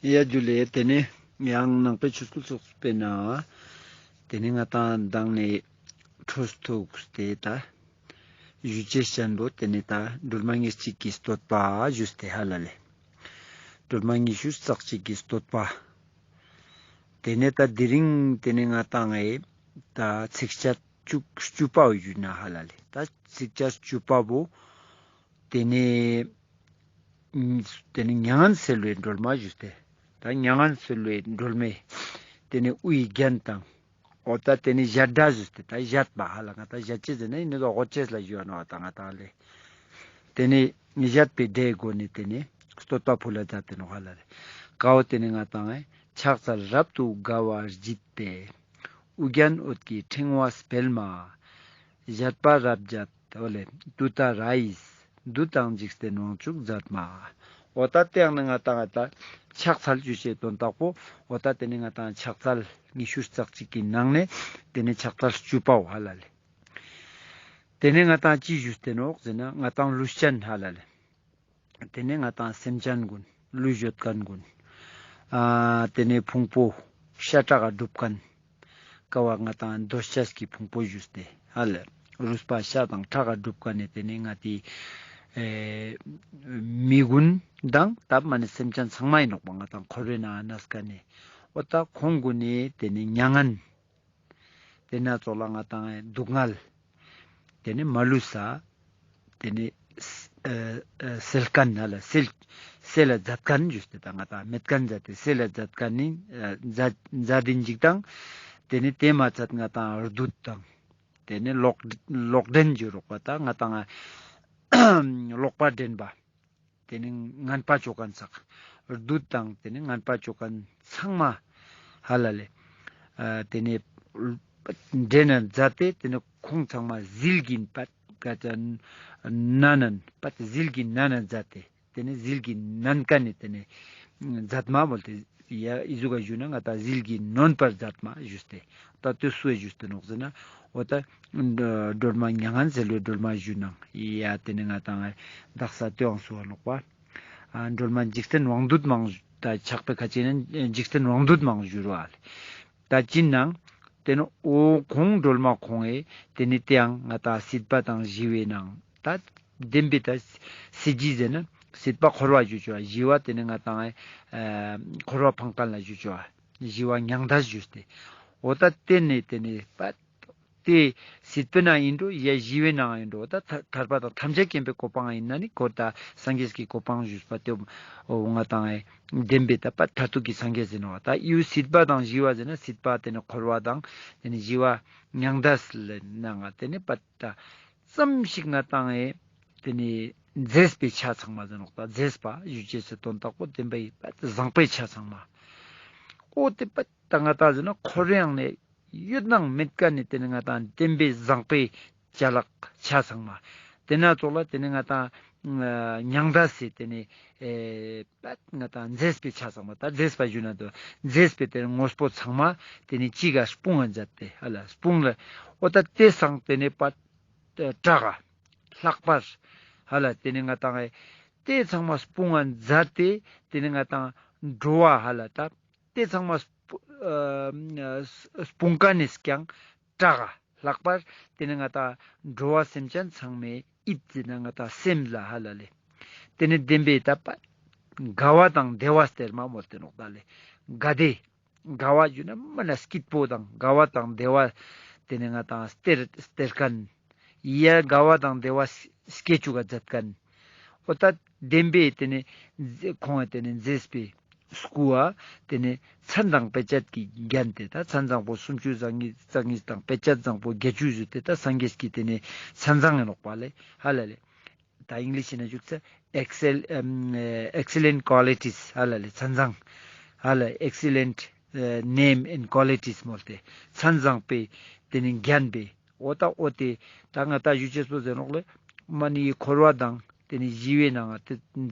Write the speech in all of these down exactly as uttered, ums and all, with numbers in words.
ཡ་ཇུ་ལེ། ཏེ་ནེ་ཡང་ནང་པའི་ཆོས་སྐུལ་ཚོགས་པའི་ནང་ཏེ་ནེ་ང་ཏང་མདང་ནེ་འཕྲོས་ཐུགས་ཏེ་ད་ཞུ་ཅེས་ཅན་པོ་ཏེ་ནེ་ད་སྒྲོལ་མ་ཉེར་གཅིག་གི་བསྟོད་པ་ཞུས་ཏེ་ཧ་ལ་ལེ། སྒྲོལ་མ་ཉི་ཤུ་རྩ་གཅིག་གི་བསྟོད་པ། ཏེ་ནེ་ད་དེ་རིང་ཏེ་ནེ་ང་ཏང་ངི་ད་ཚིགས་བཅད་བཅུ་བཅུ་པ་བོ་ཞུ་ན་ཧ་ལ་ལེ། ད་ཚིགས་བཅད་བཅུ་པ་བོ་ཏེ་ནེ་ཏེ་ནེ་མྱ་ངན་སེལ་བའི་སྒྲོལ་མ་ཞུས་ཏེ། ད་མྱ་ངན་སེལ་བའི་སྒྲོལ་མའི་ཏེ་ནེ་དབུའི་རྒྱན་དང་། འོ་ད་ཏེ་ནེ་བཞད་སྒྲ་ཞུས་ཏེ་ད་བཞད་པ་ཧ་ལ་ང་ཏང་བཞད་ཅེས་ཟེར་ན་ཨིན་ནོག་ད་འོ་ཅེས་ལ་ཞུ་བ་ནོག་ད་ང་ཏང་ལེ། ཏེ་ནེ་བཞད་པའི་སྒྲའི་སྒོ་ནེ་ཏེ་ནེ་བསྟོད་པ་ཕུལ་ལ་མཛད་དེ་ནོག་ཧ་ལ་ལེ། ཀ་བོ་ཏེ་ནེ་ང་ཏང་ངི་ཕྱག་འཚལ་རབ་ཏུ་དགའ་བ་བརྗིད་པའི། དབུ་རྒྱན་འོད་ཀྱི་ཕྲེང་བ་སྤེལ་མ། བཞད་པ་རབ་བརྒྱད་འོ་ལེ་ཏུཏྟཱ་ར་ཡིས། བདུད་དང་འཇིག་རྟེན་དབང་ཕྱུག་མཛད་མ། འོ་ད་ཏེ་ཡང་ནི་ང་ཏང་ད་ཕྱག་འཚལ་ཞུ་ཅེས་དོན་དག་པོ་འོ་ད་ཏེ་ནེ་ང་ཏང་ཕྱག་འཚལ་ཉི་ཤུ་རྩ་གཅིག་གི་ནང་ནེ་ཏེ་ནེ་ཕྱག་འཚལ་བཅུ་པའོ་ཧ་ལ་ལེ། ཏེ་ནེ་ང་ཏང་ཅི་ཞུས་ཏེ་ནོག་ཟེར་ན་ང་ཏང་ལུས་ཅན་ཧ་ལ་ལེ། ཏེ་ནེ་ང་ཏང་སེམས་ཅན་གུན་ལུས་ཡོད་ཁན་གུན། ཨ་ཏེ་ནེ་ཕུང་པོ་ཤ་ཁྲག་ག་གྲུབ་ཁན། ཀ་བོ་ང་ཏང་འདོད་ཆགས་ཀྱི་ཕུང་པོ་ཞུས་ཏེ་ཧ་ལ་རུས་པ་ཤ་དང་ཁྲག་ག་གྲུབ་ཁན་ནི་ཏེ་ནེ་ང་ཏི་ཨེ་མི་གུན་དང་ད་མ་ནེ་སེམས་ཅན་ཚང་མ་ཨིན་ནོག་པ་ང་ཏང་འཁོར་བའི་ནང་ང་གནས་ཁན་ནི་འོ་ད་ཁོང་གུན་ནི་ཏེ་ནེ་མྱ་ངན། ཏེ་ན་ཙོགས་ལ་ང་ཏང་སྡུག་བསྔལ། ཏེ་ནེ་མ་ལུས་ས། ཏེ་ནེ་ཨ་ཨ་སེལ་ཁན་ཧ་ལ་སེལ་སེལ་ལ་མཛད་ཁན་ཞུས་ཏེ་ད་ང་ཏང་མེད་ཁན་མཛད་དེ་སེལ་ལ་མཛད་ཁན་ནི་ཨ་མཛད་མཛད་དེ་འཇིག་དང་། ཏེ་ནེ་ཏེ་མ་ཚད་ང་ཏང་བདུད་དང་། ཏེ་ནེ་ལོག་ལོག་འདྲེན་ཞུ་རོགས་པ་ད་ང་ཏང་ལོག་པ་འདྲེན་པ། ཏེ་ནེ་ངན་པ་ཅོ་ཁན་ཚག། བདུད་དང་ཏེ་ནེ་ངན་པ་ཅོ་ཁན་ཚང་མ་ཧ་ལ་ལེ། ཨ་ཏེ་ནེ་འདྲེན་ན་མཛད་དེ་ཏེ་ནེ་ཁོང་ཚང་མ་ཟིལ་གྱིས་པད་ཀ་ཅན་ན་ནན་པད་ཟིལ་གྱིས་ན་ནན་མཛད་དེ་ཏེ་ནེ་ཟིལ་གྱིས་ནན་ཁན་ནི་ཏེ་ནེ་མཛད་མ་མོལ་ཏེ། ཡ་ཨི་ཟུག་ག་ཞུ་ན་ང་ཏང་ཟིལ་གྱིས་ནོན་པར་མཛད་མ་ཞུས་ཏེ། ད་ལྟོས་སུ་ཞུས་ཏེ་ནོག་ཟེར་ན་འོ་ད་སྒྲོལ་མ་མྱ་ངན་སེལ་བའི་སྒྲོལ་མ་ཞུ་ནང་ཡ་ཏེ་ནེ་ང་ཏང་དག་ས་ལྟོས་ཡང་སུ་བ་ནོག་པ། ཨ་སྒྲོལ་མ་འཇིག་རྟེན་དབང་སྡུད་མང་ད་ཕྱག་དཔེ་ཁ་ཅིག་ནི་འཇིག་རྟེན་དབང་སྡུད་མང་ཞུ་རུ་ཨ་ལེ། ད་ཅི་ནང་ཏེ་ནེ་འོ་ཁོང་སྒྲོལ་མ་ཁོང་ངི་ཏེ་ནེ་ཏེ་ཡང་ང་ཏང་སྲིད་པ་དང་ཞི་བའི་ནང་ད་བདེན་པའི་ད་སྲིད་ཞི་ཟེར་ན་སྲིད་པ་འཁོར་བ་ཞུ་ཅོ་ཞི་བ་ཏེ་ནེ་ང་ཏང་ཨ་འཁོར་བ་ཕང་ཁན་ལ་ཞུ་ཅོ་ཞི་བ་མྱང་འདས་ཞུས་ཏེ། འོ་ད་ཏེ་ནེ་ཏེ་ནེ་པད་ཏེ་སྲིད་པའི་ནང་ཨིན་འགྲོ་ཡ་ཞི་བའི་ནང་ཨིན་འགྲོ་ད་ཐར་པ་དང་ཐམས་ཅད་མཁྱེན་པའི་གོ་འཕང་ཨིན་ན་ནི་ཁོ་ད་སངས་རྒྱས་ཀྱི་གོ་འཕང་ཞུས་པ་ཏེ་འོ་ང་ཏང་ཨེ་བདེན་པའི་ད་པད་མཐར་ཐུག་གི་སངས་རྒྱས་ཟེར་ནོག་པ། ད་ཡུལ་སྲིད་པ་དང་ཞི་བ་ཟེར་ན་སྲིད་པ་ཏེ་ནེ་འཁོར་བ་དང་ཏེ་ནེ་ཞི་བ་མྱང་འདས་ལ་ནང་ང་ཏེ་ནེ་པད་ད་ཙམ་ཞིག་ང་ཏང་ཨེ་ཏེ་ནེ་མཛེས་པའི་ཆ་ཚང་མ་ཟེར་ནོག་ད་མཛེས་པ་ཞུ་ཅེས་སི་དོན་དག་པོ་བདེན་པའི་པད་བཟང་པོའི་ཆ་ཚང་མ། འོ་ཏེ་པད་ད་ང་ཏང་ཟེར་ན་འཁོར་བའི་ནང་ནེ་ཡོད་ནང་མེད་ཁན་ནི་ཏེ་ནེ་ང་ཏང་བདེན་པའི་བཟང་པོའི་ཅ་ལག་ཆ་ཚང་མ། ཏེ་ན་ཙོགས་ལ་ཏེ་ནེ་ང་ཏང་མྱང་འདས་སི་ཏེ་ནེ་ཨེ་པད་ང་ཏང་མཛེས་པའི་ཆ་ཚང་མ་ད་མཛེས་པ་ཞུ་ན་དོ་མཛེས་པའི་ཏེ་ནེ་དངོས་པོ་ཚང་མ་ཏེ་ནེ་ཅི་ག་སྤུངས་ང་མཛད་དེ་ཧ་ལ་སྤུངས་ལ་འོ་ད་ཏེ་སང་ཏེ་ནེ་པད་བཀྲག་ག་ལྷག་པར་ཧ་ལ་ཏེ་ནེ་ང་ཏང་ཨེ་ཏེ་ཚང་མ་སྤུངས་ང་མཛད་དེ་ཏེ་ནེ་ང་ཏང་འགྲོ་བ་ཧ་ལ་ད། ཏེ་ཚང་མ་སྤུ་ཨ་སྤུངས་ཁན་ནི་ཀྱང་བཀྲག་ག་ལྷག་པར་ཏེ་ནེ་ང་ཏང་འགྲོ་བ་སེམས་ཅན་ཚང་མའི་ཡིད་ཟེར་ན་ང་ཏང་སེམས་ལ་ཧ་ལ་ལེ། ཏེ་ནེ་བདེན་པའི་ད་པད་དགའ་བ་དང་བདེ་བ་སྟེར་མ་མོལ་ཏེ་ནོག་ད་ལེ། དགའ་བདེ། དགའ་བ་ཞུ་ན་མ་ན་སྐྱིད་པོ་དང་དགའ་བ་དང་བདེ་བ་ཏེ་ནེ་ང་ཏང་སྟེར་སྟེར་ཁན། ཡ་དགའ་བ་དང་བདེ་བ་སྐྱེ་ཅུག་ག་མཛད་ཁན། འོ་ད་བདེན་པའི་ཏེ་ནེ་ཁོང་ཏེ་ནེ་མཛེས་པའི་སྐུ་བ་ཏེ་ནེ་མཚན་དང་དཔེ་བྱད་ཀྱི་རྒྱན་ཏེ་ད་མཚན་བཟང་པོ་སུམ་ཅུ་རྩ་གཉིས་རྩ་གཉིས་དང་དཔེ་བྱད་བཟང་པོ་བརྒྱད་ཅུ་ཞུས་ཏེ་ད་སངས་རྒྱས་ཀྱི་ཏེ་ནེ་མཚན་བཟང་ཨིན་ནོག་པ་ལེ་ཧ་ལ་ལེ། ད་ཨིང་ལིཤ་ནང་ཞུ་ཚེ་excel- ཨམ་excellent qualities ཧ་ལ་ལེ་མཚན་བཟང་ཧ་ལ་excellent name and qualities མོལ་ཏེ་མཚན་བཟང་པོའི་ཏེ་ནེ་རྒྱན་པའི་འོ་ད་འོ་ཏེ་ད་ང་ཏང་ཞུ་ཅེས་པོ་ཟེར་ནོག་ལེ། མ་ནི་འཁོར་བ་དང་ཏེ་ནེ་ཞི་བའི་ནང་ང་ཏེ་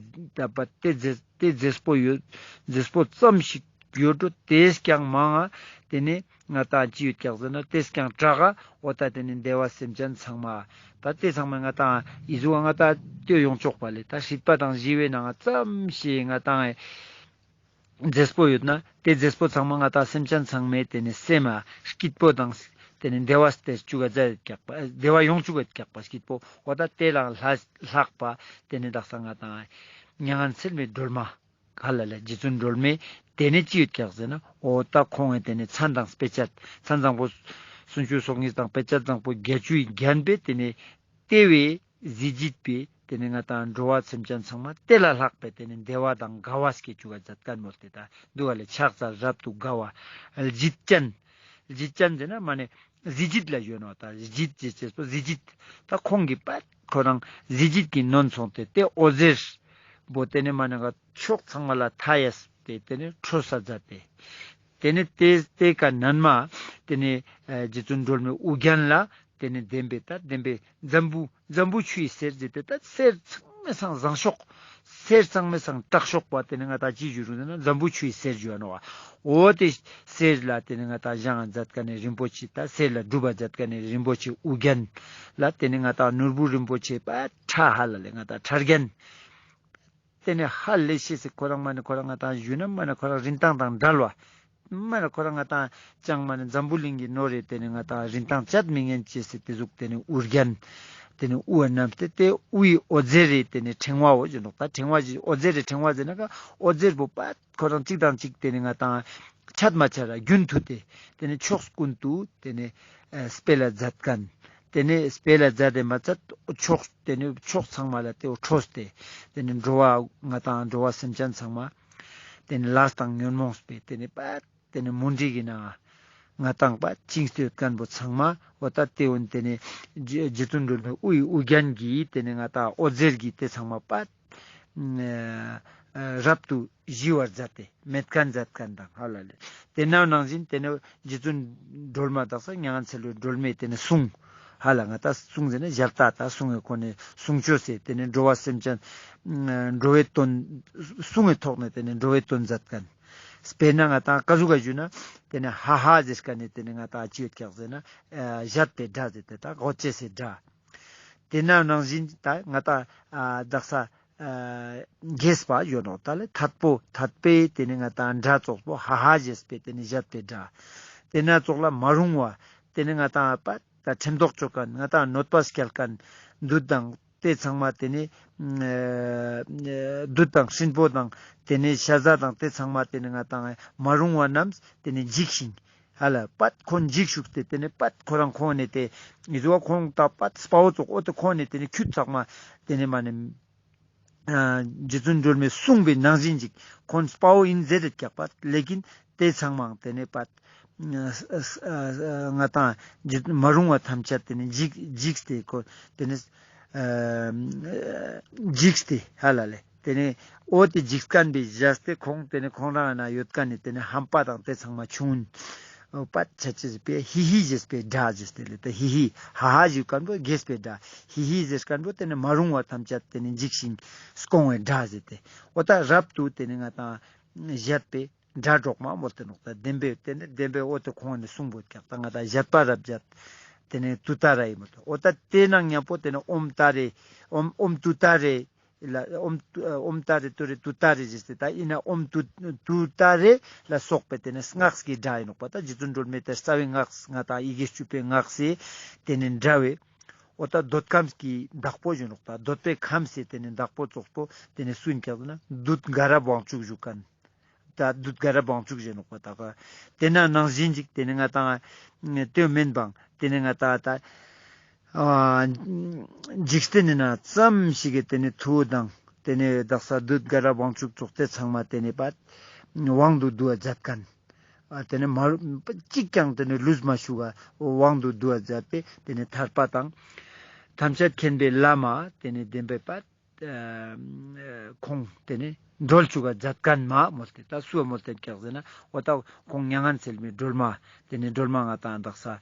ད་པ་ཏེ་མཛེས་ཏེ་མཛེས་པོ་ཡོད་མཛེས་པོ་ཙམ་ཞིག་ཡོད་འགྲོ། ཏེས་ཀྱང་མང་ང་ཏེ་ནེ་ང་ཏང་ཅི་ཡོད་ཀྱག་ཟེར་ན་ཏེས་ཀྱང་བཀྲག་ག་འོ་ད་ཏེ་ནེ་བདེ་བ་སེམས་ཅན་ཚང་མ་ད་ཏེ་ཚང་མ་ང་ཏང་ཨི་ཟུག་ག་ང་ཏང་ལྟོས་ཡོང་ཆོག་པ་ལེ། ད་སྲིད་པ་དང་ཞི་བའི་ནང་ང་ཙམ་ཞིག་ང་ཏང་ མཛེས་པོ་ཡོད་ན་དེ་མཛེས་པོ་ཚང་མ་ང་ཏང་སེམས་ཅན་ཚང་མའི་དེ་ནི་སེམས་མ་སྐྱིད་པོ་དང་དེ་ནི་བདེ་བ་སྟེར་བཅུག་ག་མཛད་ཀྱག་པ། བདེ་བ་ཡོང་བཅུག་ག་ཀྱག་པ་སྐྱིད་པོ། འོ་ད་དེ་ལ་ལྷ་ལྷག་པ་དེ་ནི་དག་ས་ང་ཏང་མྱ་ངན་སེལ་བའི་སྒྲོལ་མ་ག་ལ་ལ་རྗེ་བཙུན་སྒྲོལ་མའི་དེ་ནི་ཅི་ཡོད་ཀྱག་ཟེར་ན། འོ་ད་ཁོང་ངི་དེ་ནི་མཚན་དང་དཔེ་བྱད་མཚན་བཟང་པོ་སུམ་ཅུ་སོ་གཉིས་དང་དཔེ་བྱད་བཟང་པོ་བརྒྱད་ཅུའི་བརྒྱན་པའི་དེ་ནི་ལྟེ་བའི་གཟི་བརྗིད་པའི་དེ་ནི་ང་ཏང་འགྲོ་བ་སེམས་ཅན་ཚང་མ་དེ་ལ་ལྷག་པའི་དེ་ནི་བདེ་བ་དང་དགའ་བ་སྐྱེ་བཅུག་ག་མཛད་མཁན་མོལ་ཏེ་ད་འདུག་ག་ལེ། ཕྱག་འཚལ་རབ་ཏུ་དགའ་བ་བརྗིད་ཅན། བརྗིད་ཅན་ཟེར་ན་མ་ནེ་གཟི་བརྗིད་ལ་ཞུ་ནོག། ད་བརྗིད་ཅེས་ཅེས་པོ་གཟི་བརྗིད། ད་ཁོང་གི་པད་ཁོ་རང་གཟི་བརྗིད་ཀྱི་ནོན་སོང་སྟེ་དེ་འོད་ཟེར་བོ་དེ་ནི་མ་ནེ་ག་ཕྱོགས་ཚང་མ་ལ་མཐའ་ཡས་ཏེ་དེ་ནི་འཕྲོ་ས་མཛད་དེ། དེ་ནི་དེ་དེ་ཀ་ནན་མ་དེ་ནི་ཨ་རྗེ་བཙུན་སྒྲོལ་མའི་དབུ་རྒྱན་ལ་དེ་ནི་བདེན་པའི་ད་བདེན་པའི་འཛམ་བུ་འཛམ་བུ་ཆུའི་གསེར་ཟེར་ཏེ་ད་གསེར་ཚང་མའི་སང་བཟང་ཤོས། གསེར་ཚང་མའི་སང་དྲག་ཤོས་པ་དེ་ནི་ང་ཏང་ཅི་ཞུ་རུང་ཟེར་ན་འཛམ་བུ་ཆུའི་གསེར་ཞུ་ནོག་པ། འོ་དེ་གསེར་ལ་དེ་ནི་ང་ཏང་བཞེངས་མཛད་མཁན་ནི་རིན་པོ་ཆེ། ད་གསེར་ལ་སྒྲུབ་པ་མཛད་མཁན་ནི་རིན་པོ་ཆེ་དབུ་རྒྱན་ལ་དེ་ནི་ང་ཏང་ནོར་བུ་རིན་པོ་ཆེ་པ་ཕྲ་ཧ་ལ་ལེ་ང་ཏང་ཕྲ་རྒྱན། དེ་ནི་ཧ་ལས་ཤེས་སི་ཁོ་རང་མ་ནེ་ཁོ་རང་ང་ཏང་ཞུ་ན་མ་ནེ་ཁོ་རང་རིན་ཐང་དང་བྲལ་བ། མ་ནེ་ཁོ་རང་ང་ཏང་ཅང་མ་ནེ་འཛམ་བུ་གླིང་གི་ནོར་རེ་དེ་ནི་ང་ཏང་རིན་ཐང་ཅད་མི་ཉན་ཅེས་སི་དེ་ཟུག་དེ་ནི་དབུ་རྒྱན། དེ་ནི་དབུ་བ་བསྣམས་ཏེ་དེ་དབུའི་འོད་ཟེར་རེ་དེ་ནི་ཕྲེང་བའོ་ཞུ་ནོག། ད་ཕྲེང་བ་ཞིག་འོད་ཟེར་རེ་ཕྲེང་བ་ཟེར་ན་ཀ་འོད་ཟེར་བོ་པད་ཁོ་རང་གཅིག་དང་གཅིག་དེ་ནི་ང་ཏང་ཆད་མ་ཆད་ར་རྒྱུན་མཐུད་དེ་དེ་ནི་ཕྱོགས་ཀུན་ཏུ་དེ་ནི་ཨ་སྤེལ་ལ་མཛད་མཁན། དེ་ནས་སྤེལ་ལ་མཛད་དེ་མ་ཚད་ཕྱོགས་དེ་ནས་ཕྱོགས་ཚང་མ་ལ་དེ་འཕྲོས་ཏེ་དེ་ནས་འགྲོ་བ་ང་ཏང་འགྲོ་བ་སེམས་ཅན་ཚང་མ་དེ་ནས་ལས་དང་ཉོན་མོངས་པའི་དེ་ནས་པད་དེ་ནས་མུན་དི་གི་ནང་ང་ཏང་པད་བཅིངས་ཏེ་ཡོད་མཁན་པོ་ཚང་མ་འོ་ད་དེ་འོན་དེ་ནས་རྗེ་རྗེ་བཙུན་སྒྲོལ་མའི་དབུའི་དབུ་རྒྱན་གྱིས་དེ་ནས་ང་ཏང་འོད་ཟེར་གྱིས་དེ་ཚང་མ་པད་ཨ་རབ་ཏུ་ཞི་བར་མཛད་དེ་མེད་མཁན་མཛད་མཁན་དང་ཧ་ལ་ལེ། དེ་ནང་ནང་བཞིན་དེ་ནས་རྗེ་བཙུན་སྒྲོལ་མ་དག་ས་མྱ་ངན་འཚལ་བའི་སྒྲོལ་མའི་དེ་ནས་གསུང་། ཧ་ལ་ང་ཏང་གསུང་ཟེར་ན་ཞལ་ཏ་ད་གསུང་གི་ཁོ་ནས་གསུང་ཆོས་ཟེར་དེ་ནས་འགྲོ་བ་སེམས་ཅན་འགྲོ་བའི་དོན་གསུང་གི་ཐོག་ནས་དེ་ནས་འགྲོ་བའི་དོན་མཛད་མཁན། དཔེར་ན་ང་ཏང་ཀ་ཟུག་ག་ཞུ་ན་དེ་ནས་ཧ་ཧ་ཟེར་མཁན་ནས་དེ་ནས་ང་ཏང་ཅི་ཡོད་ཀྱག་ཟེར་ན་ཨ་བཞད་པའི་སྒྲ་ཟེར་ཏེ་ད་དགོད་བྱེད་སའི་སྒྲ། དེ་ནང་ནང་བཞིན་ད་ང་ཏང་ཨ་དག་ས་ཨ་རྒྱས་པ་ཡོད་ནོག། ད་ལེ་ཐད་པོ་ཐད་པའི་དེ་ནི་ང་ཏང་སྒྲ་ཙོགས་པོ་ཧ་ཧ་ཞེས་པའི་དེ་ནི་བཞད་པའི་སྒྲ། དེ་ན་ཙོགས་ལ་མ་རུང་བ་དེ་ནི་ང་ཏང་པ་ད་ཁྲིམས་ཐོག་ཆོད་མཁན་ང་ཏང་གནོད་པ་སྐྱེལ་མཁན་བདུད་དང་དེ་ཚང་མ་དེ་ནི་ཨ་བདུད་དང་སྲིན་པོ་དང་དེ་ནི་ཤ་ཟ་དང་དེ་ཚང་མ་དེ་ནི་ང་ཏང་མ་རུང་བ་རྣམས་དེ་ནི་འཇིགས་ཤིང་། ཧ་ལ་པད་ཁོང་འཇིགས་ཤུགས་ཏེ་དེ་ནི་པད་ཁོ་རང་ཁོང་ནས་དེ་ཨི་ཟུ་བ་ཁོང་ད་པད་དཔའ་བོ་ཙོགས་འོ་དེ་ཁོང་ནས་དེ་ནི་ཁྱུད་ཚང་མ་དེ་ནི་མ་ནི་ཨ་རྗེ་བཙུན་སྒྲོལ་མའི་གསུངས་པའི་ནང་བཞིན་ཅིག་ཁོང་དཔའ་བོ་ཨིན་ཟེར་རེད་ཀྱག་པ། ལེ་ཀིན་དེ་ཚང་མ་དེ་ནི་པད་ང་ཏང་མ་རུང་བ་ཐམས་ཅད་དེ་ནི་འཇིགས་འཇིགས་ཏེ་ཁོ་དེ་ནི་ཨ་འཇིགས་ཏེ་ཧ་ལ་ལེ། དེ་ནས་འོ་དེ་འཇིགས་མཁན་པའི་བཞག་སྟེ་ཁོང་དེ་ནས་ཁོང་རང་ན་ཡོད་མཁན་ནི་དེ་ནས་ཧམ་པ་དང་དེ་ཚང་མ་ཆུང་། འོ་པད་ཆ་ཅེས་པའི་ཧི་ཧི་ཞེས་པའི་སྒྲ་ཞེས་ཏེ་ལེ་ད་ཧི་ཧི་ཧ་ཧ་ཞུ་མཁན་པོ་རྒྱས་པའི་སྒྲ། ཧི་ཧི་ཞེས་མཁན་པོ་དེ་ནས་མ་རུང་བ་ཐམས་ཅད་དེ་ནས་འཇིགས་ཤིང་སྐོང་བའི་སྒྲ་ཟེར་ཏེ། འོ་ད་རབ་ཏུ་དེ་ནས་ང་ཏང་བཞད་པའི་སྒྲ་སྒྲོག་མ་མོལ་ཏེ་ནོག། ད་བདེན་པའི་དེ་ནས་བདེན་པའི་འོ་དེ་ཁོང་ནས་གསུང་བོ་ཀྱག་ད་ང་ཏང་བཞད་པ་རབ་བཞད་དེ་ནས་ཏུ་ཏ་ར་ཡི་མོལ་ཏེ། འོ་ད་དེ་ནང་མཉམ་པོ་དེ་ནས་ཨོཾ་ཏཱ་རེ་ཨོཾ་ཨོཾ་ཏུ་ཏཱ་རེ་ལ་ཨོཾ་ཨོཾ་ཏཱ་རེ་ཏུ་རེ་ཏུ་ཏཱ་རེ་ཞེས་ཏེ་ད་ཡིན་ན་ཨོཾ་ཏུ་ཏུ་ཏཱ་རེ་ལ་སོགས་པའི་དེ་ནས་སྔགས་ཀྱི་སྒྲ་ཡིན་ནོག་པ། ད་རྗེ་བཙུན་སྒྲོལ་མའི་དེ་རྩ་བའི་སྔགས་ང་ཏང་ཡི་གེ་བཅུ་པའི་སྔགས་སི་དེ་ནས་འདྲ་བའི་འོ་ད་འདོད་ཁམས་ཀྱི་བདག་པོ་ཡིན་ནོག། ད་འདོད་པའི་ཁམས་སི་དེ་ནས་བདག་པོ་ཙོགས་པོ་དེ་ནས་སུ་ཡིན་ཀྱག་ན་བདུད་དགའ་རབ་དབང་ཕྱུག་ཞུ་མཁན། ད་བདུད་དགའ་རབ་དབང་ཕྱུག་ཞུ་ནོག་པ། ད་ག་དེ་ན་ནང་བཞིན་ཅིག་དེ་ནས་ང་ཏང་དེ་མིན་པང་དེ་ནས་ང་ཏང་ད་ཨ་འཇིག་རྟེན་ནི་ན་ཙམ་ཞིག་གི་དེ་ནས་མཐུ་དང་དེ་ནས་དག་ས་བདུད་དགའ་རབ་དབང་ཕྱུག་ཙོགས་དེ་ཚང་མ་དེ་ནས་པ་དབང་དུ་བསྡུ་བ་མཛད་མཁན། ཨ་དེ་ནས་མ་གཅིག་ཀྱང་དེ་ནས་ལུས་མ་ཞུགས་པ་དབང་དུ་བསྡུ་བ་མཛད་པས་དེ་ནས་ཐར་པ་དང་ཐམས་ཅད་མཁྱེན་པའི་ལམ་དེ་ནས་བདེན་པའི་པ། ཨ་ཁོང་དེ་ནས་འགྲོལ་བཅུག་ག་མཛད་མཁན་མ་མོལ་ཏེ། ད་སུ་མོལ་ཏེ་ཀྱག་ཟེར་ན་འོ་ད་ཁོང་མྱ་ངན་སེལ་མི་སྒྲོལ་མ་དེ་ནས་སྒྲོལ་མ་ང་ཏང་དག་ས་ཨ་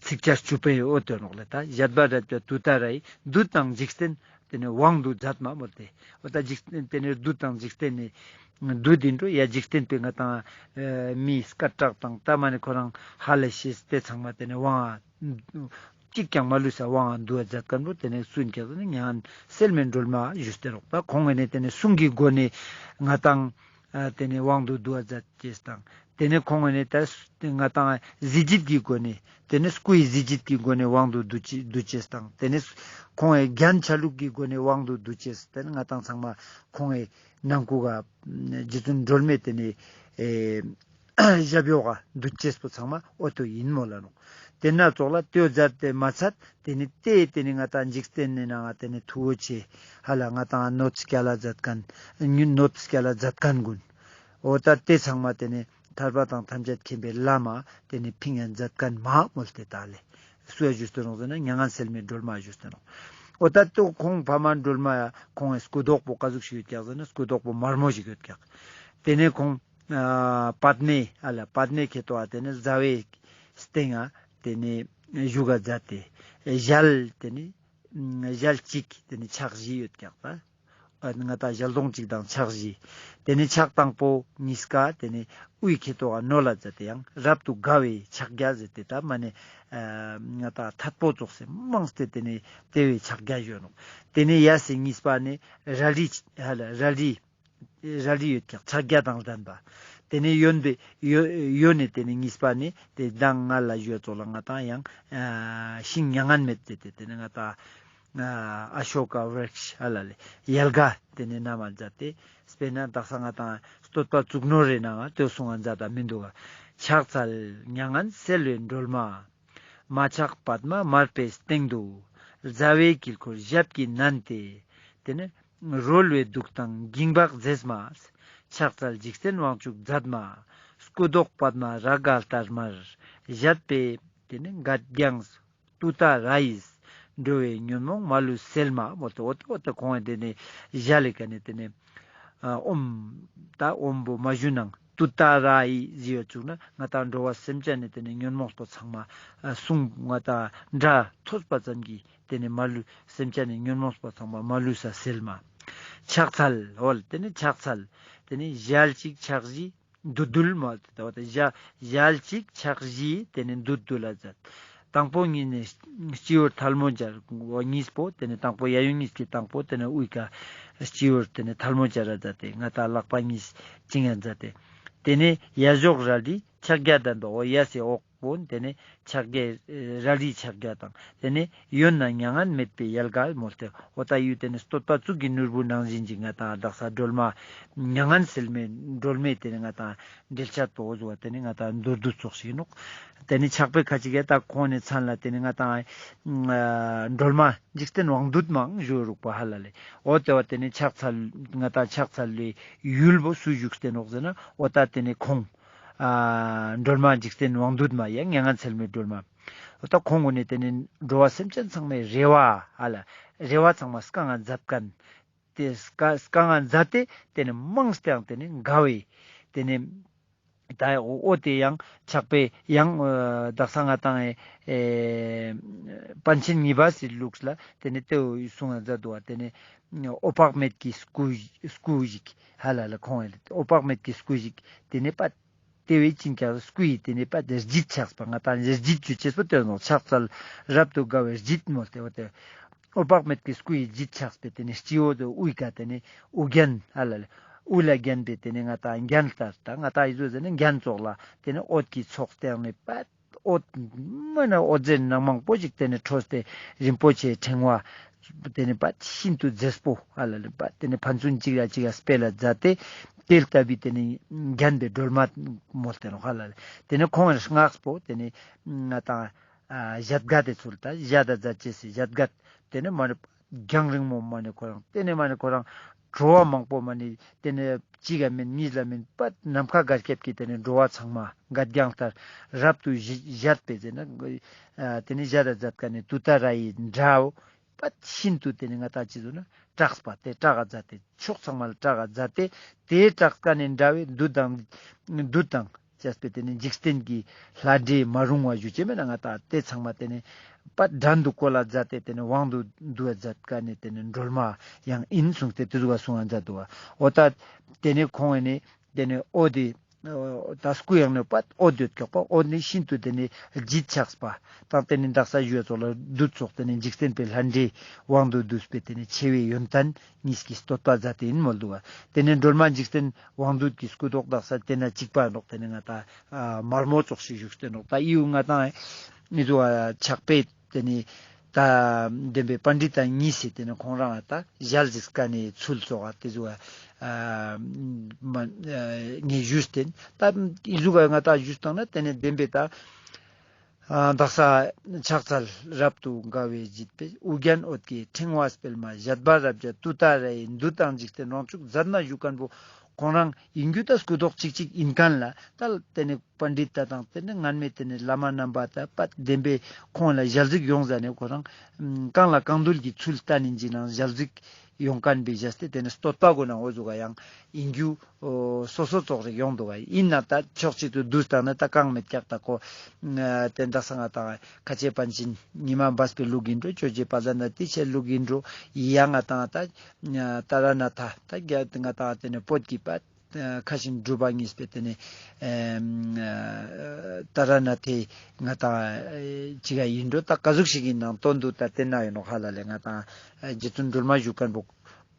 ཚིགས་བཅད་བཅུ་པའི་འོ་དོན་ནོག་ལེ། ད་བཞད་པ་རབ་བཞད་ཏུ་ཏཱ་ར་ཡིས་བདུད་དང་འཇིག་རྟེན་དེ་ནས་དབང་དུ་མཛད་མ་མོལ་ཏེ། འོ་ད་འཇིག་རྟེན་དེ་ནས་བདུད་དང་འཇིག་རྟེན་ནི་བདུད་ཡིན་འགྲོ་ཡ་འཇིག་རྟེན་པའི་ང་ཏང་ཨ་མི་སྐད་གྲགས་དང་ད་མ་ནི་ཁོ་རང་ཧ་ལས་ཤེས་དེ་ཚང་མ་དེ་ནས་དབང་ གཅིག་ཀྱང་མ་ལུས་ས་དབང་འདུ་བ་མཛད་མཁན་པོ་དེ་ནས་སུ་ཡིན་ཀྱག་ཟེར་ན་མྱ་ངན་སེལ་མེད་སྒྲོལ་མ་ཞུས་ཏེ་ནོག། ད་ཁོང་ངི་ནས་དེ་ནས་གསུང་གི་སྒོ་ནས་ང་ཏང་ཨ་དེ་ནས་དབང་དུ་འདུ་བ་མཛད་ཅེས་དང་། དེ་ནས་ཁོང་ངི་ནས་ད་ང་ཏང་གཟི་བརྗིད་ཀྱི་སྒོ་ནས་དེ་ནས་སྐུའི་གཟི་བརྗིད་ཀྱི་སྒོ་ནས་དབང་དུ་འདུ་ཅེས་དང་། དེ་ནས་ཁོང་ངི་རྒྱན་ཆ་ལུགས་ཀྱི་སྒོ་ནས་དབང་དུ་འདུ་ཅེས། དེ་ནས་ང་ཏང་ཚང་མ་ཁོང་ངི་ནང་ཁུག་ག་རྗེ་བཙུན་སྒྲོལ་མའི་དེ་ནས་ཨེ་ཞབས་ཡོག་ག་འདུ་ཅེས་པོ་ཚང་མ་འོ་དོ་ཡིན་མོལ་ལ་ནོག། དེ་ན་ཙོགས་ལ་དེའོ་མཛད་དེ་མ་ཚད་དེ་ནི་དེ་དེ་ནི་ང་ཏང་འཇིག་རྟེན་ནི་ནང་ང་དེ་ནི་མཐུ་བོ་ཆེ་ཧ་ལ་ང་ཏང་གནོད་སྐྱལ་ལ་མཛད་མཁན་ཉུ་གནོད་སྐྱལ་ལ་མཛད་མཁན་ཀུན་འོ་ད་དེ་ཚང་མ་དེ་ནི་ཐར་པ་དང་ཐམས་ཅད་མཁྱེན་པའི་ལམ་དེ་ནི་ཕིང་ཡ་མཛད་མཁན་མ་མོལ་ཏེ་ད་ལེ། སུ་ཡ་ཞུས་ཏེ་ནོག་ཟེར་ན་མྱ་ངན་སེལ་མེད་སྒྲོལ་མ་ཞུས་ཏེ་ནོག། འོ་ད་དོ་ཁོང་ཕ་མ་སྒྲོལ་མ་ཡ་ཁོང་ངི་སྐུ་མདོག་པོ་ག་ཟུག་ཞིག་ཡོད་ཀྱག་ཟེར་ན་སྐུ་མདོག་པོ་དམར་མོ་ཞིག་ཡོད་ཀྱག། དེ་ནས་ཁོང་ཨ་པདྨའི་ཨ་ལ་པདྨའི་ཁེ་ཏོ་ཨ་དེ་ནས་ཟླ་བའི་སྟེང་ང་དེ་ནས་བཞུགས་ག་མཛད་དེ་ཞལ་དེ་ནས་ཞལ་གཅིག་དེ་ནས་ཕྱག་བཞི་ཡོད་ཀྱག་ད། ཨ་ང་ཏང་ཞལ་གདོང་གཅིག་དང་ཕྱག་བཞི། དེ་ནས་ཕྱག་དང་པོ་གཉིས་ཀ་དེ་ནས་དབུའི་ཁེ་ཏོ་ཨ་ནོ་ལ་མཛད་དེ་ཡང་རབ་ཏུ་དགའ་བའི་ཕྱག་རྒྱ་ཟེར་ཏེ་ད་མ་ནས་ཨ་ང་ཏང་ཐད་པོ་ཙོགས་སེ་མང་སྟེ་དེ་ནས་དེ་བའི་ཕྱག་རྒྱ་ཡོད་ནོག། དེ་ནས་ཡ་སེ་གཉིས་པ་ནས་རལ་གྲི་ཧ་ལ་རལ་གྲི་རལ་གྲི་ཡོད་ཀྱག་ཕྱག་རྒྱ་དང་ལྡན་པ། དེ་ནས་གཡོན་པའི་གཡོ་གཡོན་ནས་དེ་ནས་གཉིས་པ་ནས་དེ་མདང་ང་ལ་ཡོད་ཙོགས་ལ་ང་ཏང་ཡང་ཨ་ཤིང་མྱ་ངན་མེད་ཟེར་ཏེ་དེ་ནས་ང་ཏང་ཨ་ཨ་ཤོ་ཀ་ཝྲིཀྵ་ཧ་ལ་ལེ་ཡལ་ག་དེ་ནས་བསྣམས་མཛད་དེ། དཔེར་ན་དག་ས་ང་ཏང་བསྟོད་པ་གཙུག་ནོར་རེ་ནང་ང་དེ་གསུང་ང་མཛད་ད་མི་འདུག་ག། ཕྱག་འཚལ་མྱ་ངན་སེལ་བའི་སྒྲོལ་མ། མ་ཆགས་པདྨ་དམར་པོའི་སྟེང་དུ། ཟླ་བའི་དཀྱིལ་འཁོར་ཞབས་ཀྱིས་མནན་ཏེ། དེ་ནས་རོལ་བའི་གདུགས་དང་འགྱིང་བག་མཛེས་མ། ཕྱག་འཚལ་འཇིག་རྟེན་དབང་ཕྱུག་མཛད་མ། སྐུ་མདོག་པདྨ་རཱ་ག་ལྟར་དམར། བཞད་པའི་དེ་ནས་གད་རྒྱངས་ཏུཏྟཱ་ར་ཡིས། འགྲོ་བའི་ཉོན་མོངས་མ་ལུས་སེལ་མ་མོལ་ཏེ་འོ་ཏེ་འོ་ཏེ་ཁོང་ངི་དེ་ནས་ཞལ་ལི་ཀ་ནས་དེ་ནས་ཨ་ཨོམ་ད་ཨོམ་བོ་མ་ཞུ་ནང་ཏུཏྟཱ་ར་ཡིས་ཟེར་བ་བཅུག་ན་ང་ཏང་འགྲོ་བ་སེམས་ཅན་ནི་དེ་ནས་ཉོན་མོངས་པོ་ཚང་མ་ཨ་གསུང་ང་ཏང་སྒྲ་ཐོས་པ་ཙམ་གྱིས་དེ་ནས་མ་ལུས་སེམས་ཅན་ནི་ཉོན་མོངས་པོ་ཚང་མ་མ་ལུས་ས་སེལ་མ། ཕྱག་འཚལ་འོ་ལེ་དེ་ནས་ཕྱག་འཚལ་དེ་ནས་ཞལ་གཅིག་ཕྱག་བཞི་བདུད་འདུལ་མ་ཏེ་ཏེ་ཞལ་ཞལ་གཅིག་ཕྱག་བཞི་དེ་ནས་བདུད་འདུལ་ལ་མཛད། དང་པོ་ཉིད་ནས་སྤྱི་བོར་ཐལ་མོ་སྦྱར། འོ་གཉིས་པོ་དེ་ནས་དང་པོ་གཡས་གཡོན་གཉིས་ཀྱི་དང་པོ་དེ་ནས་དབུའི་ཀ་སྤྱི་བོར་དེ་ནས་ཐལ་མོ་སྦྱར་ར་མཛད་དེ་ང་ཏང་ལག་པ་གཉིས་བཅིངས་ཡ་མཛད་དེ། དེ་ནས་ཡ་བཞོག་རལ་གྲི་ཕྱག་རྒྱ་ལྡན་པ་འོ་ཡ་སེ་འོག་པོ་དེ་ནས་ཕྱག་རྒྱ་རལ་གྲིའི་ཕྱག་རྒྱ་དང་དེ་ནས་གཡོན་ན་མྱ་ངན་མེད་པའི་ཡལ་ག་མོལ་ཏེ་འོ་ད་ཡུལ་དེ་ནས་བསྟོད་པ་གཙུག་གི་ནོར་བུ་ནང་བཞིན་གྱི་ང་ཏང་དག་ས་སྒྲོལ་མ་མྱ་ངན་སེལ་མའི་སྒྲོལ་མའི་དེ་ནས་ང་ཏང་འགྲེལ་བཤད་པོ་འོ་ཟུག་པ་དེ་ནས་ང་ཏང་མདོར་བསྡུས་ཙོགས་ཤིག་ནོག། དེ་ནས་ཕྱག་དཔེ་ཁ་ཅིག་ག་ད་ཁོང་ནས་མཚན་ལ་དེ་ནས་ང་ཏང་སྒྲོལ་མ་འཇིག་རྟེན་དབང་སྡུད་མའང་ཞུ་རུག་པ་ཧ་ལ་ལེ། འོ་ཏེ་བ་དེ་ནས་ཕྱག་འཚལ་ང་ཏང་ཕྱག་འཚལ་བའི་ཡུལ་བོ་སུ་བཞུགས་ཏེ་ནོག་ཟེར་ན་འོ་ད་དེ་ནས་ཁོང་ཨ་སྒྲོལ་མ་འཇིག་རྟེན་དབང་སྡུད་མ་ཡང་མྱ་ངན་སེལ་མའི་སྒྲོལ་མ། འོ་ད་ཁོང་ངོ་ནས་དེ་ནས་འགྲོ་བ་སེམས་ཅན་ཚང་མའི་རེ་བ་ཨ་ལ་རེ་བ་ཚང་མ་བསྐང་ང་མཛད་མཁན། དེ་བསྐང་བསྐང་ང་མཛད་དེ་དེ་ནས་མང་སྟེ་ཡང་དེ་ནས་དགའ་བའི་དེ་ནས་ད་འོ་དེ་ཡང་ཕྱག་དཔེ་ཡང་ཨ་དག་ས་ང་ཏང་ཨེ་པཎ་ཆེན་ཉི་སྦས་སི་ལུགས་ལ་དེ་ནས་དེ་གསུང་ང་མཛད་དོ་བ། དེ་ནས་འོད་དཔག་མེད་ཀྱི་སྐུ་སྐུ་ཞིག་ཧ་ལ་ལ་ཁོང་ཨེ་འོད་དཔག་མེད་ཀྱི་སྐུ་ཞིག་དེ་ནས་པ་དེ་བས་ཅིན་ཀྱང་སྐུ་ཡི་དེ་ནས་པ་དེ་རྒྱུད་ཆགས་པ་ང་ཏང་རྒྱུད་ཅུ་ཅེས་པོ་དེ་ནོག། ཕྱག་འཚལ་རབ་ཏུ་དགའ་བའི་རྒྱུད་མོལ་ཏེ་འོ་དེ་འོད་དཔག་མེད་ཀྱི་སྐུ་ཡི་རྒྱུད་ཆགས་པའི་དེ་ནས་སྤྱི་བོ་དེ་དབུའི་ཀ་དེ་ནས་དབུ་རྒྱན་ཧ་ལ་ལ་དབུ་ལ་བརྒྱན་པའི་དེ་ནས་ང་ཏང་རྒྱན་ལྟར་ད་ང་ཏང་ཡི་ཟོ་ཟེར་ན་རྒྱན་ཙོགས་ལ་དེ་ནས་འོད་ཀྱི་ཚོགས་སྟེང་ནས་པ་འོད་མ་ན་འོད་ཟེར་ནང་མང་པོ་ཞིག་དེ་ནས་འཕྲོས་ཏེ་རིན་པོ་ཆེའི་ཕྲེང་བ་དེ་ནས་པ་ཤིན་ཏུ་མཛེས་པོ་ཨ་ལ་ལ་པ་དེ་ནས་ཕན་ཚུན་གཅིག་ལ་གཅིག་ལ་སྤེལ་ལ་མཛད་དེ་དེ་ལྟ་བུའི་དེ་ནས་བརྒྱན་པའི་སྒྲོལ་མ་མོལ་ཏེ་ནོག་ཧ་ལ་ལ། དེ་ནས་ཁོང་ངི་སྔགས་པོ་དེ་ནས་ང་ཏང་ཨ་ཞལ་སྒ་དེ་ཚུལ་ད་ཞལ་ད་མཛད་ཅེས་སི་ཞལ་སྒ་དེ་ནས་མ་ནི་རྒྱང་རིང་མོ་མ་ནི་ཁོ་རང་དེ་ནས་མ་ནི་ཁོ་རང་གྲོ་བ་མང་པོ་མ་ནི་དེ་ནས་གཅིག་ག་མིན་གཉིས་ལ་མིན་པ་ནམ་མཁའ་གར་ཁྱབ་ཀྱི་དེ་ནས་འགྲོ་བ་ཚང་མ་གད་རྒྱངས་ལྟར་རབ་ཏུ་བཞད་པའི་ཟེར་ན་ཨ་དེ་ནས་ཞལ་ད་མཛད་མཁན་ནི་ཏུཏྟཱ་ར་ཡི་སྒྲའོ། པ་ཤིན་ཏུ་དེ་ནས་ང་ཏང་ཅི་ཟེར་ན་གྲགས་པ་དེ་གྲགས་ང་མཛད་དེ་ཕྱོགས་ཚང་མ་ལ་གྲགས་ང་མཛད་དེ་དེ་གྲགས་མཁན་ནི་འདྲ་བའི་བདུད་དང་བདུད་དང་བཅས་པའི་དེ་ནས་འཇིག་རྟེན་གྱི་ལྷ་འདྲེ་མ་རུང་བ་ཞུ་ཅེས་མེད་ན་ང་ཏང་དེ་ཚང་མ་དེ་ནས་པ་བྲན་དུ་བཀོལ་ལ་མཛད་དེ་དེ་ནས་དབང་དུ་འདུ་བ་མཛད་མཁན་ནི་དེ་ནས་སྒྲོལ་མ་ཡང་ཡིན་གསུངས་ཏེ་དེ་ཟུག་ག་གསུང་ང་མཛད་དོ་བ། འོ་ད་དེ་ནས་ཁོང་ངི་ནི་དེ་ནས་འོ་དེ་ ད་སྐུ་ཡང་ནོད་པ་འོད་ཡོད་ཀྱག་པ། འོད་ནི་ཤིན་ཏུ་ཏེ་ནེ་ལྗིད་ཆགས་པ་དང་ཏེ་ནེ་དག་ས་ཞུ་བ་ཙོགས་ལ་བདུད་ཙོགས་ཏེ་ནེ་འཇིག་རྟེན་པའི་ལྷ་འདྲེ་དབང་དུ་བསྡུས་པའི་ཏེ་ནེ་ཆེ་བའི་ཡོན་ཏན་གཉིས་ཀྱི་བསྟོད་པ་མཛད་དེ་ཨིན་མོལ་དུག་པ། ཏེ་ནེ་སྒྲོལ་མ་འཇིག་རྟེན་དབང་སྡུད་ཀྱི་སྐུ་མདོག་དག་ས་ཏེ་ན་གཅིག་པ་ནོག། ཏེ་ནེ་ང་ཏང་དམར་མོ་ཙོགས་ཤིག་བཞུགས་ཏེ་ནོག། ད་ཨི་བོ་ང་ཏང་ཨི་ཟུག་ཕྱག་དཔེ་ཏེ་ནེ་ད་བདེན་པའི་པཎྜི་ཏ་གཉིས་སི་ཏེ་ནེ་ཁོང་རང་ད་ཞལ་གཟིགས་ཀ་ནེ་ཚུལ་ཙོགས་ཏེ་ཟུག་ཨ་མ་ངས་ཞུས་ཏེ་ད་ཨི་ཟུག་ང་ཏང་ཞུས་བཏང་ན་ཏེ་ནེ་བདེན་པའི་ད་ཨ་དག་ས་ཕྱག་འཚལ་རབ་ཏུ་དགའ་བའི་བརྒྱུད་པའི་ཨོ་རྒྱན་འོད་ཀྱི་ཕྲེང་བ་སྤེལ་མ་བཞད་པ་རབ་རྒྱས་ཏུཏྟཱ་ར་ཡི་འདུད་དང་འཇིག་རྟེན་དབང་ཕྱུག་མཛད་ན་བཞུགས་མཁན་པོ་ཁོང་རང་ཨིན་རྒྱུ་ད་སྐུ་མདོག་གཅིག་གཅིག་ཨིན་མཁན་ལ་ད་ཏེ་ནེ་པཎྜི་ཏ་དང་ཏེ་ནེ་སྔན་མའི་ཏེ་ནེ་བླ་མ་རྣམ་པ་ད་པ་བདེན་པའི་ཁོང་ལ་ཞལ་གཟིགས་ཡོང་ཟ་ནེ་ཁོ་རང་གང་ལ་གང་འདུལ་གྱི་ཚུལ་ལྟ་ནེ་ཅི་ནང་ཞལ་གཟིགས་ཡོང་མཁན་པའི་ཞལ་ཏེ་ཏེ་ནེ་བསྟོད་པ་གོ་ན་འོ་ཟུག་ག་ཡང་ཨིན་རྒྱུ་སོ་སོ་ཙོགས་རིག་ཡོང་འདུག་ག། ཨིན་ན་ད་ཕྱོགས་གཅིག་ཏུ་བསྡུས་བཏང་ན་ད་གང་མེད་ཀྱག། ད་ཁོ་ཏེ་འདྲ་ས་ང་ཏང་ཁ་ཆེ་པཎ་ཆེན་ཉི་མ་སྦས་པའི་ལུགས་ཨིན་འགྲོ། ཇོ་རྗེ་དཔལ་ལྡན་དང་ཏེ་ཆེ་ལུགས་ཨིན་འགྲོ། ཡང་ང་ཏང་ད་ཏཱ་ར་ནཱ་ཐ་ད་རྒྱ་ང་ཏང་ཏེ་ནེ་བོད་ཀྱི་པ་ཁ་ཆེ་གྲུབ་པ་གཉིས་པའི་ཏེ་ནེ་ཨེམ་ཨ་ཏཱ་ར་ནཱ་ཐའི་ང་ཏང་ཨེ་ཅི་ག་ཨིན་འགྲོ། ད་ག་ཟུག་ཞིག་ཨིན་ནང་དོན་དུ་ད་ཏེ་ན་ཨིན་ནོག་ཧ་ལ་ལེ། ང་ཏང་ཨེ་རྗེ་བཙུན་སྒྲོལ་མ་བཞུགས་མཁན་པོ་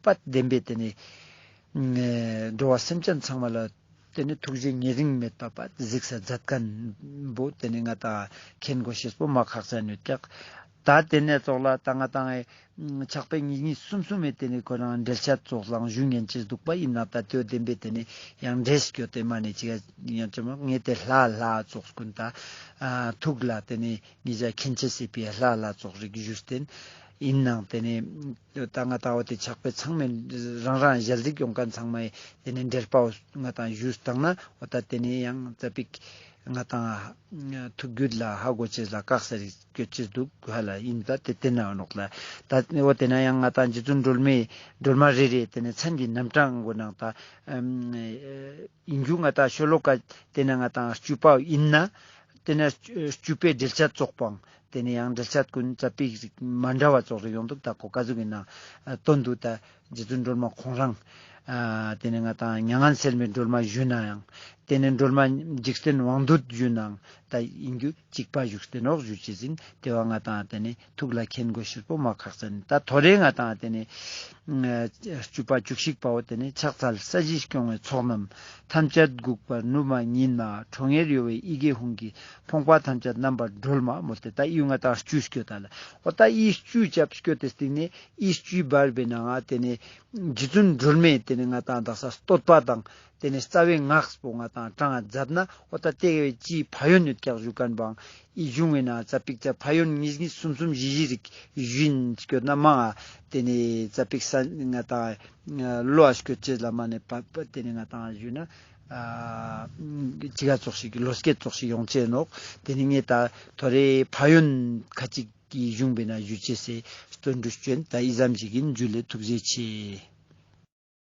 པ་བདེན་པའི་ཏེ་ནེ་ཨེ་འགྲོ་བ་སེམས་ཅན་ཚང་མ་ལ་ཏེ་ནེ་ཐུགས་རྗེ་ཉེ་རིང་མེད་པ་པ་གཟིགས་ས་མཛད་མཁན་པོ་ཏེ་ནེ་ང་ཏང་མཁྱེན་དགོས་ཤེས་པོ་མ་ཁག་ས་ནོད་ཀྱག། ད་ཏེ་ནེ་ཙོགས་ལ་ད་ང་ཏང་ཨེ་ཕྱག་དཔེ་གཉིས་གཉིས་གསུམ་གསུམ་མེད་ཏེ་ནེ་ཁོ་རང་འགྲེལ་བཤད་ཙོགས་ལའང་ཞུ་ཉན་ཅེས་འདུག་པ། ཨིན་ན་ད་ཏེ་བོ་བདེན་པའི་ཏེ་ནེ་ཡང་འགྲེལ་སྐྱོ་ཏེ་མ་ནེ་ཅི་ག་ཡང་ཅི་མ་ངས་ཏེ་ལྷ་ལྷ་ཙོགས་ཀུན་ད་ཨ་ཐུགས་ལ་ཏེ་ནེ་ངེད་ཅག་མཁྱེན་ཅེས་སི་ཕི་ལྷ་ལྷ་ཙོགས་རིག་ཞུས་ཏེ་ཨིན་ནང་ཏེ་ནེ་ད་ང་ཏང་འོ་ཏེ་ཕྱག་དཔེ་ཚང་མའི་རང་རང་ཞལ་གཟིགས་ཡོང་མཁན་ཚང་མའི་ཏེ་ནེ་འགྲེལ་པ་ང་ཏང་ཞུས་བཏང་ན་འོ་ད་ཏེ་ནེ་ཡང་ཙ་པིག་ང་ཏང་ཐུགས་རྒྱུད་ལ་ཧ་གོ་ཅེས་ལ་དཀག་ས་རིག་སྐྱོ་ཅེས་འདུག་ཧ་ལ། ཨིན་ད་ཏེ་ཏེ་ན་འོ་ནོག་ལ། ད་འོ་ཏེ་ན་ཡང་ང་ཏང་རྗེ་བཙུན་སྒྲོལ་མའི་སྒྲོལ་མ་རེ་རེ་ཏེ་ནེ་མཚན་གྱི་རྣམ་གྲངས་གོ་ནང་ད་ཨིན་རྒྱུ་ང་ཏང་ཤོ་ལོ་ཀ་ཏེ་ན་ང་ཏང་བཅུ་པ་ཨིན་ན་ཏེ་ན་བཅུ་པའི་འགྲེལ་བཤད་ཙོགས་པའང་ཏེ་ནེ་ཡང་འགྲེལ་བཤད་ཀུན་ཙ་པིག་མ་འདྲ་བ་ཙོགས་རིག་ཡོང་འདུག། ད་གོ་ག་ཟུག་ཨིན་ན་དོན་དུ་ད་རྗེ་བཙུན་སྒྲོལ་མ་ཁོང་རང་ཨ་ཏེ་ནེ་ང་ཏང་མྱ་ངན་སེལ་མའི་སྒྲོལ་མ་ཞུ་ནའང་ཏེ་ནེ་སྒྲོལ་མ་འཇིག་རྟེན་དབང་སྡུད་ཞུ་ནའང་ད་ཨིན་རྒྱུ་གཅིག་པ་བཞུགས་ཏེ་ནོག་ཞུ་ཅེས་ཨིན། ཏེ་བ་ང་ཏང་ཏེ་ནེ་ཐུགས་ལ་མཁྱེན་དགོས་ཤེས་པོ་མ་ཁག་ས་ནི། ད་ཐོ་རེ་ང་ཏང་ཏེ་ནེ་ཨ་བཅུ་པ་བཅུ་གཅིག་པའོ། ཏེ་ནེ་ཕྱག་འཚལ་ས་གཞི་སྐྱོང་བའི་ཚོགས་རྣམས་ཐམས་ཅད་འགུགས་པར་ནུབ་པ་ཉིད་མ། ཁྲོ་གཉེར་གཡོ་བའི་ཡི་གེ་ཧཱུྃ་གིས་ཕོངས་པ་ཐམས་ཅད་རྣམ་པར་སྒྲོལ་མ་མོལ་ཏེ། ད་ཨི་བོ་ང་ཏང་བཅུ་སྐྱོད་ད་ལ། འོ་ད་ཨི་བཅུ་ཅབ་སྐྱོད་དེ་སྟིང་ནེ་ཨི་བཅུའི་བར་བའི་ནང་ང་ཏེ་ནེ་རྗེ་བཙུན་སྒྲོལ་མའི་ཏེ་ནེ་ང་ཏང་དག་ས་བསྟོད་པ་དང་ཏེ་ནེ་རྩ་བའི་སྔགས་པོ་ང་ཏང་དྲངས་མཛད་ན་འོ་ད་ཏེ་བའི་ཅིའི་ཕན་ཡོན་ཡོད་ཀྱག་ཞུ་མཁན་པའང་ཨི་གཞུང་བའི་ནང་ཙ་པིག་ཙ་ཕན་ཡོན་གཉིས་གཉིས་གསུམ་གསུམ་བཞི་བཞི་རིག་ཞུ་ཨིན་སྐྱོད་ན་མང་ང་ཏེ་ནེ་ཙ་པིག་ས་ང་ཏང་བློ་ཨ་སྐྱོད་ཅེས་ལ་མ་ནེ་པ་པ་ཏེ་ནེ་ང་ཏང་ཞུ་ན་ཨ་ཅི་ག་ཙོགས་ཤིག་བློ་སྐྱེད་ཙོགས་ཤིག་ཡོང་ཅེས་ནོག། ཏེ་ནེ་ངས་ད་ཐོ་རེ་ཕན་ཡོན་ཁ་ཅིག་གི་གཞུང་བའི་ནང་ཞུ་ཅེས་སི་སྟོན་འགྲུ་ཅོ་ཨིན། ད་ཨི་ཙམ་ཞིག་ཨིན། ཇུ་ལེ། ཐུགས་རྗེ་ཆེ།